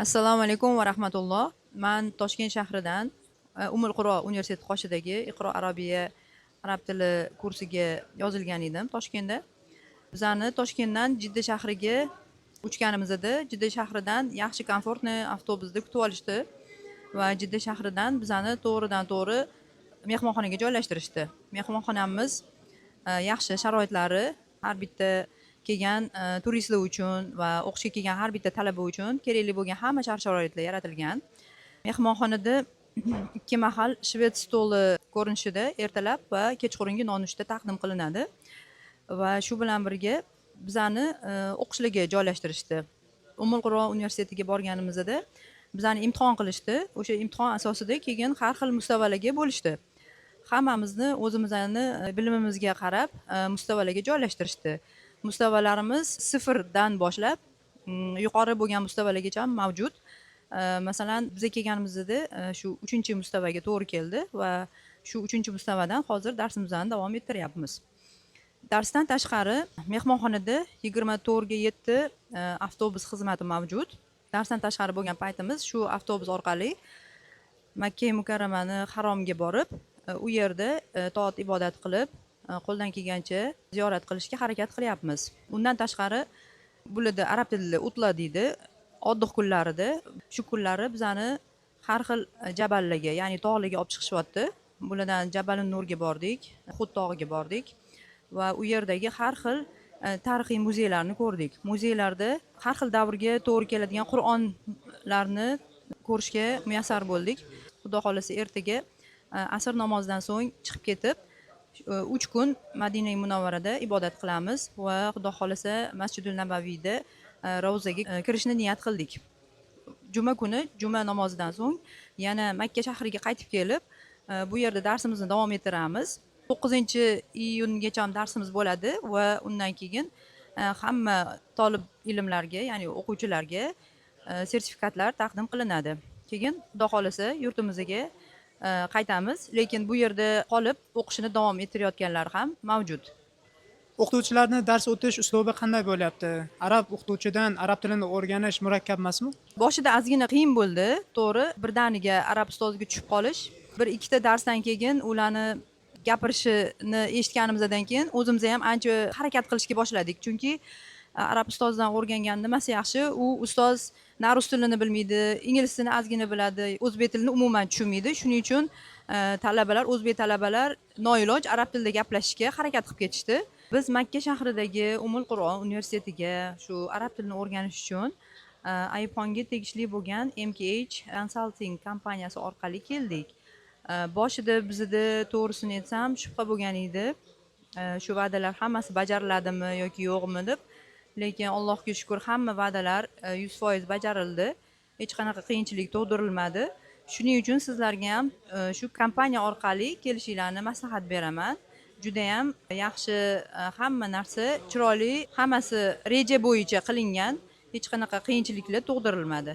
Assalomu alaykum va rahmatulloh. Man Toshkent shahridan Umul Quro universiteti qoshidagi Iqro Arabiya arab tili kursiga yozilgan edim Toshkentda. Bizani Toshkentdan Jidda shahriga uchganimizda Jidda shahridan yaxshi, комфортный avtobusda kutib olishdi va Jidda shahridan bizani to'g'ridan to'g'ri mehmonxonaga joylashtirishdi. Mehmonxonamiz yaxshi sharoitlari, har bitta kelgan turistlar uchun va o'qishga kelgan har bitta talaba uchun kerakli bo'lgan hamma shart sharoitlar yaratilgan. Mehmonxonada ikki mahal shved stoli ko'rinishida ertalab va kechqurungi nonushta taqdim qilinadi va shu bilan birga bizani o'qishlarga joylashtirishdi. Umul Quro universitetiga borganimizda bizani imtihon qilishdi. O'sha imtihon asosida keyin har xil mustavalarga bo'lishdi. Hammamizni o'zimizni bilimimizga qarab mustavalarga joylashtirishdi. Mustavalarimiz sifrdan boshlab yuqori bo'lgan mustavalargacha mavjud. Masalan, biza kelganimizda shu uchinchi mustavaga to'g'ri keldi va shu uchinchi mustavadan hozir darsimizni davom ettiryapmiz. Darsdan tashqari mehmonxonada 24:7 avtobus xizmati mavjud. Darsdan tashqari bo'lgan paytimiz shu avtobus orqali Makka Mukarramani haromga borib, u yerda toat ibodat qilib, qo'ldan kelgancha ziyorat qilishga harakat qilyapmiz. Undan tashqari, bularda arab tilida عطلة deydi, отдых kunlarida, shu kunlari bizani har xil jaballarga, ya'ni tog'larga olib chiqishyapti. Bulardan Jabali Nurga bordik, Uhud tog'iga bordik va u yerdagi har xil tarixiy muzeylarni ko'rdik. Muzeylarda har xil davrga to'g'ri keladigan Qur'onlarni ko'rishga muyassar bo'ldik. Xudo xohlasa, ertaga asr namozidan so'ng chiqib ketib, 3 kun Madina Munavvarada ibodat qilamiz va Xudo xohlasa, Masjidul Nabaviyda ravzaga kirishni niyat qildik. Juma kuni juma namozidan so'ng yana Makka shahriga qaytib kelib, bu yerda darsimizni davom ettiramiz. 9-iyungacha darsimiz bo'ladi va undan keyin hamma tolib ilmlarga, ya'ni o'quvchilarga sertifikatlar taqdim qilinadi. Keyin, Xudo xohlasa, yurtimizga qaytamiz, lekin bu yerda qolib o'qishini davom ettirayotganlar ham mavjud. O'qituvchilarni dars o'tish uslubi qanday bo'lyapti? Arab o'qituvchidan arab tilini o'rganish murakkab emasmi? Boshida ozgina qiyin bo'ldi, to'g'ri. Birdaniga arab ustoziga tushib qolish. Bir ikkita darsdan keyin, ularni gapirishini eshitganimizdan keyin o'zimiz ham ancha harakat qilishga boshladik, chunki arab ustozidan o'rgangan nimasi yaxshi, u ustoz na rus tilini bilmaydi, ingliz tilini ozgina biladi, o'zbek tilini umuman tushunmaydi. Shuning uchun talabalar, o'zbek talabalar noiloj arab tilida gaplashishga harakat qilib ketishdi. Biz Makka shahridagi Umul Quro universitetiga shu arab tilini o'rganish uchun Ayubxonga tegishli bo'lgan MKH Consulting kompaniyasi orqali keldik. Boshida bizada, to'g'risini aytsam, shubha bo'lgan edi, shu va'dalar hammasi bajariladimi yoki yo'qmi deb. Lekin Allohga shukur, hamma va'dalar 100% bajarildi, hech qanaqa qiyinchilik tug'dirilmadi. Shuning uchun sizlarga ham shu kompaniya orqali kelishinglarni maslahat beraman. Judayam yaxshi, hamma narsa chiroyli, hammasi reja bo'yicha qilingan, hech qanaqa qiyinchiliklar tug'dirilmadi.